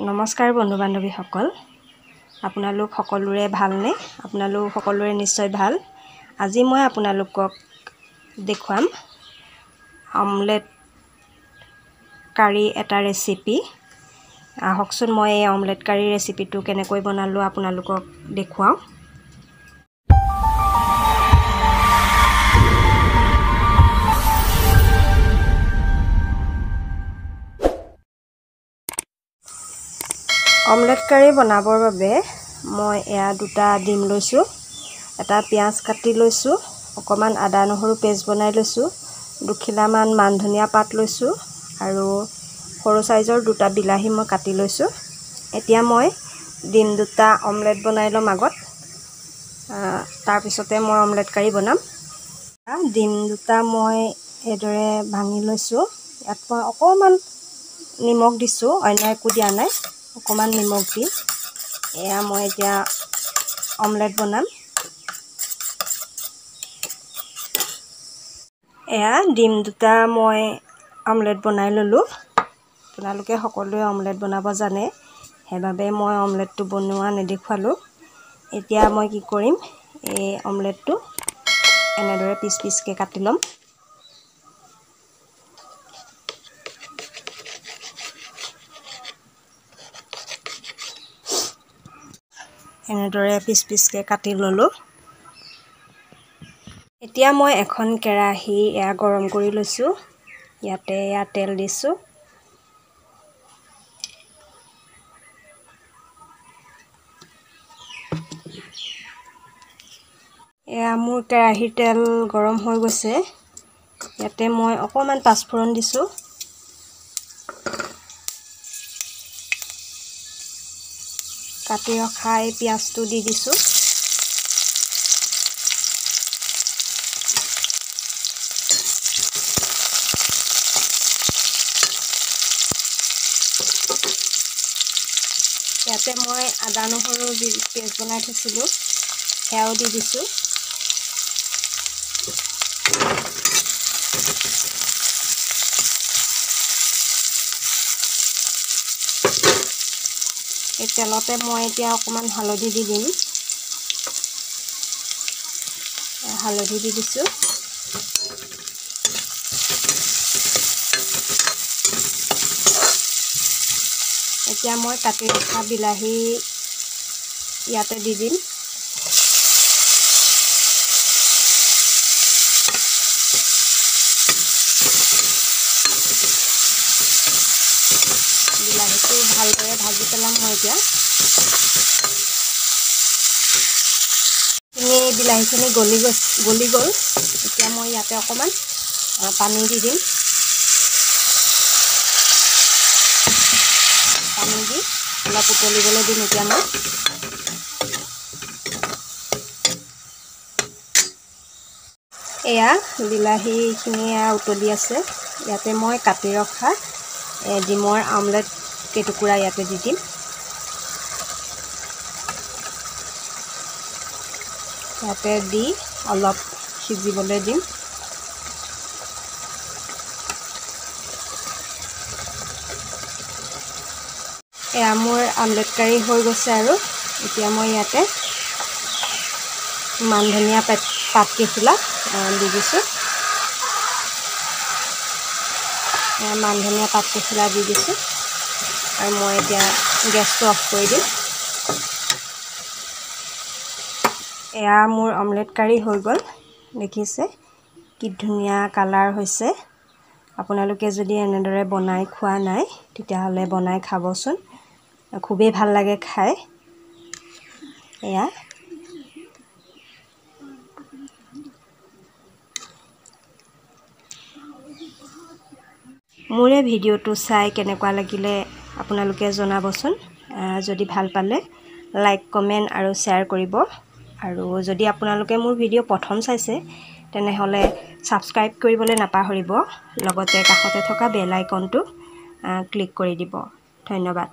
নমস্কাৰ বন্ধু বান্ধৱীসকল, আপোনালোক সকলোৰে ভালনে? আপোনালোক সকলোৰে নিশ্চয় ভাল। আজি মই আপোনালোকক দেখুৱাম অমলেট কাৰী এটা ৰেচিপি। আহকচোন মই এই অমলেট কাৰী ৰেচিপিটো কেনেকৈ বনালোঁ আপোনালোকক দেখুৱাওঁ। অমলেট কাৰী বনাবৰ বাবে মই এয়া দুটা ডিম লৈছোঁ, এটা পিঁয়াজ কাটি লৈছোঁ, অকণমান আদা নহৰু পেষ্ট বনাই লৈছোঁ, দুখিলামান মান ধনিয়া পাত লৈছোঁ আৰু সৰু চাইজৰ দুটা বিলাহী মই কাটি লৈছোঁ। এতিয়া মই ডিম দুটা অমলেট বনাই ল'ম আগত, তাৰপিছতে মই অমলেট কাৰী বনাম। ডিম দুটা মই এইদৰে ভাঙি লৈছোঁ। ইয়াত মই অকণমান নিমখ দিছোঁ, অন্য একো দিয়া নাই, অকণমান নিমখ দি এয়া মই এতিয়া অমলেট বনাম। এয়া ডিম দুটা মই অমলেট বনাই ল'লোঁ। আপোনালোকে সকলোৱে অমলেট বনাব জানে, সেইবাবে মই অমলেটটো বনোৱা নেদেখুৱালোঁ। এতিয়া মই কি কৰিম, এই অমলেটটো এনেদৰে পিচ পিচকৈ কাটি ল'ম। এনেদৰে পিচ পিচকৈ কাটি ল'লোঁ। এতিয়া মই এখন কেৰাহী এয়া গৰম কৰি লৈছোঁ। ইয়াতে এয়া তেল দিছোঁ। এয়া মোৰ কেৰাহীৰ তেল গৰম হৈ গৈছে। ইয়াতে মই অকণমান পাঁচফোৰণ দিছোঁ। কাটি ৰখা এই পিঁয়াজটো দি দিছোঁ। ইয়াতে মই আদা নহৰু যি পেষ্ট বনাই থৈছিলোঁ সেয়াও দি দিছোঁ। এই তেলতে মই এতিয়া অকণমান হালধি দি দিম। হালধি দি দিছোঁ। এতিয়া মই কাটি ৰখা বিলাহী ইয়াতে দি দিম। বিলাহীটো ভালদৰে ভাজি পেলাম মই এতিয়া। বিলাহীখিনি গলি গ'ল। এতিয়া মই ইয়াতে অকণমান পানী দি দিম। পানী দি অলপ উতলিবলৈ দিম এতিয়া মই। এয়া বিলাহীখিনি উতলি আছে। ইয়াতে মই কাটি ৰখা ডিমৰ অমলেট কেইটুকুৰা ইয়াতে দি দিম। ইয়াতে দি অলপ সিজিবলৈ দিম। এয়া মোৰ অমলেট কাৰী হৈ গৈছে আৰু এতিয়া মই ইয়াতে মান ধনিয়া পাত কেইখিলা দি দিছোঁ। মান ধনিয়া পাত কেইখিলা দি দিছোঁ আৰু মই এতিয়া গেছটো অফ কৰি দিম। এয়া মোৰ অমলেট কাৰী হৈ গ'ল। দেখিছে কি ধুনীয়া কালাৰ হৈছে। আপোনালোকে যদি এনেদৰে বনাই খোৱা নাই তেতিয়াহ'লে বনাই খাবচোন, খুবেই ভাল লাগে খাই। এয়া মোৰ এই ভিডিঅ'টো চাই কেনেকুৱা লাগিলে আপোনালোকে জনাবচোন। যদি ভাল পালে লাইক, কমেণ্ট আৰু শ্বেয়াৰ কৰিব। আৰু যদি আপোনালোকে মোৰ ভিডিঅ' প্ৰথম চাইছে তেনেহ'লে ছাবস্ক্ৰাইব কৰিবলৈ নাপাহৰিব, লগতে কাষতে থকা বেল আইকনটো ক্লিক কৰি দিব। ধন্যবাদ।